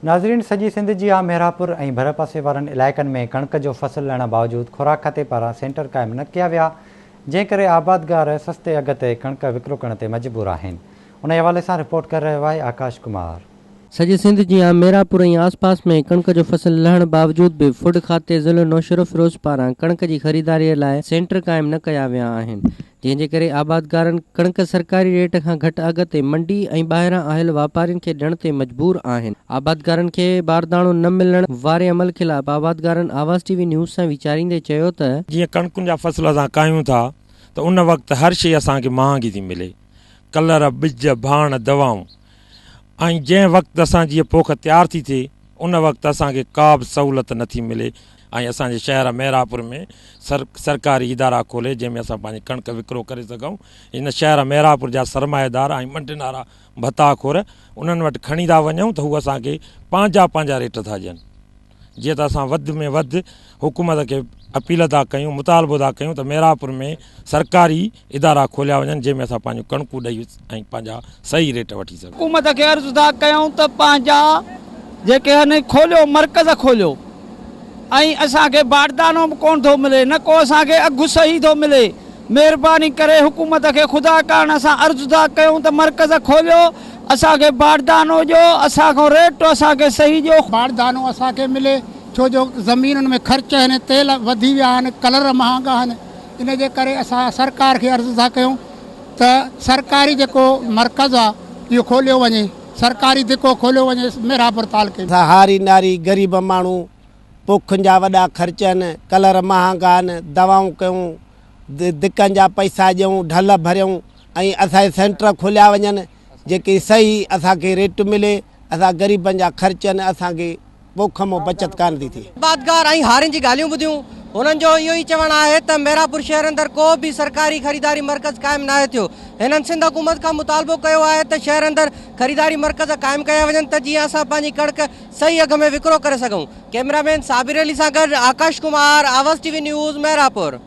ناظرين سڄي سنڌ جيان مهراپور ۽ ڀرپاسي وارن علائقن ۾ ڪڻڪ جو فصل لهڻ باوجود خوراڪ کاتي پاران سينٽر قائم نه ڪيا ويا جنهن ڪري آبادگار سستي اگهه تي ڪڻڪ وڪرو ڪرڻ تي مجبور آهن انهي حوالي سان رپورٽ ڪري رهيو آهي آڪاش ڪمار. سڄي سنڌ جيان ميراپور ۽ آس پاس ۾ ڪڻڪ جو فصل لهڻ باوجود به فوڊ کاتي ضلعو نوشهروفيروز پاران ڪڻڪ جي خريداري لاء سينٽر قائم نه ڪيا ويا آهن جنهن جي ڪري آبادگارن ڪڻڪ سرڪاري ريٽ کان گهٽ اگهه تي منڊي ۽ ٻاهران آيل واپارين کي ڏيڻ تي مجبور آهن. آبادگارن کي بارداڻو نه ملڻ واري عمل خلاف آبادگارن آواز ٽي وي نيوز سان ويچاريندي چيو ته. جيئن ڪڻڪن جا فصل اسان ڪاهيون ٿا ته ان وقت هر شيء اسان کي مهانگي ٿي ملي، ڪلر، ٻج، ڀاڻ، دوائون ۽ جنهن وقت اسان جي پوک تيار ٿي ٿئي ان وقت اسان کي ڪا به سهولت نه ٿي ملي ۽ اسان جي شهر ميراپور ۾ سر سرڪاري ادارا کولي جنهن ۾ اسان پنهنجي ڪڻڪ وڪرو ڪري سگهون هن شهر ميراپور جا سرمائيدار ۽ منڊين وارا ڀتا خور انهن وٽ کڻي ٿا وڃون ته هو اسان کي پنهنجا پنهنجا ريٽ ٿا ڏين جيئن ته اسان وڌ ۾ وڌ حڪومت کي اپيل ٿا ڪيون مطالبو ٿا ڪيون ته ميراپور ۾ سرڪاري ادارا کوليا وڃن جنهن ۾ اسان پنهنجون ڪڻڪون ڏئي ۽ پنهنجا صحيح ريٽ وٺي سگهون. حڪومت کي عرض ٿا ڪيون ته پنهنجا جيڪي هن کوليو مرڪز کوليو ۽ اسان کي باردانو به ڪونه ٿو ملي نه ڪو اسان کي اگهه صحيح ٿو ملي مهرباني ڪري حڪومت کي خدا ڪارڻ اسان عرض ٿا ڪيون ته مرڪز کوليو اسان کي باردانو ڏيو اسان کان ريٽ اسان کي صحيح ڏيو. باردانو اسان کي ملي ڇو جو زمينن ۾ خرچ آهن تيل وڌي ويا آهن ڪلر مهانگا آهن ان جي ڪري اسان سرڪار کي عرض ٿا ڪيون ته سرڪاري جيڪو مرڪز آ اهو کوليو وڃي سرڪاري دڪو کوليو وڃي ميرانپور تعلقي ۾. اسان هاري ناري غريب ماڻهو پوکن جا وڏا خرچ آهن ڪلر مهانگا آهن دوائون ڪيون دڪن جا پئسا ڏيون ڍل ڀريون ۽ اسان جي سينٽر کوليا وڃن جيڪي صحيح اسان کي ريٽ ملي اسان غريبن جا خرچ آهن اسان کي پوک مان بچت ڪانه ٿي ٿئي. آبادگار ۽ هارين جي ڳالهيون ٻڌيون، هنن جو اهو ئي چوڻ آهي ته ميرانپور شهر اندر ڪو به سرڪاري خريداري مرڪز قائم ناهي ٿيو، هنن سنڌ حڪومت کان مطالبو ڪيو آهي ته شهر اندر خريداري مرڪز قائم ڪيا وڃن ته جيئن اسان پنهنجي ڪڻڪ صحيح اگهه ۾ وڪرو ڪري سگهون، ڪئميرا مين صابر علي سان گڏ Akash Kumar, Awaz T V news, Meranpur.